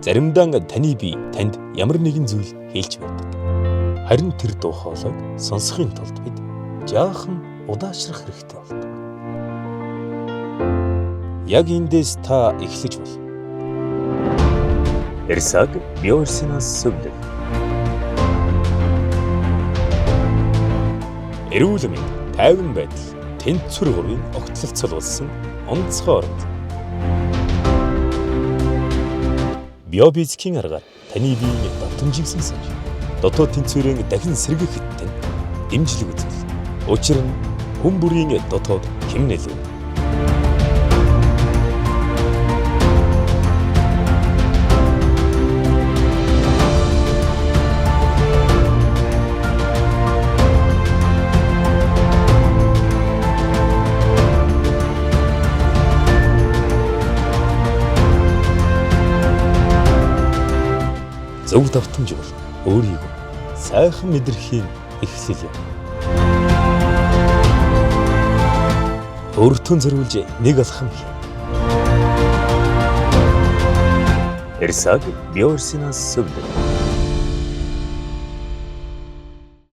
Заримдаа таны бие танд ямар нэгэн зүйл хэлж байдаг. Харин тэр дуу хоолойг сонсохын тулд бид жаахан удаашрах хэрэгтэй болдог. Яг эндээс та эхлэж болно. Эрсаг Биорсинас зөвлөл. Эрүүл мэнд, тайван байдал, тэнцвэр гурвын огтлолцол болсон онцгой оронд. Биофизикийн аргаар таны биеийн давтамжийг сонсож, дотоод тэнцвэрийн дахин сэргээхэд тань дэмжлэг үзүүлнэ. Учир нь хүн бүрийн дотоод хэмнэл. Зөв давтамж бол өөрийгөө сайхан мэдрэхийн эхлэл юм. Өөртөө зориулж нэг алхам хий. Эрсаг Биорсинас зөвлөл.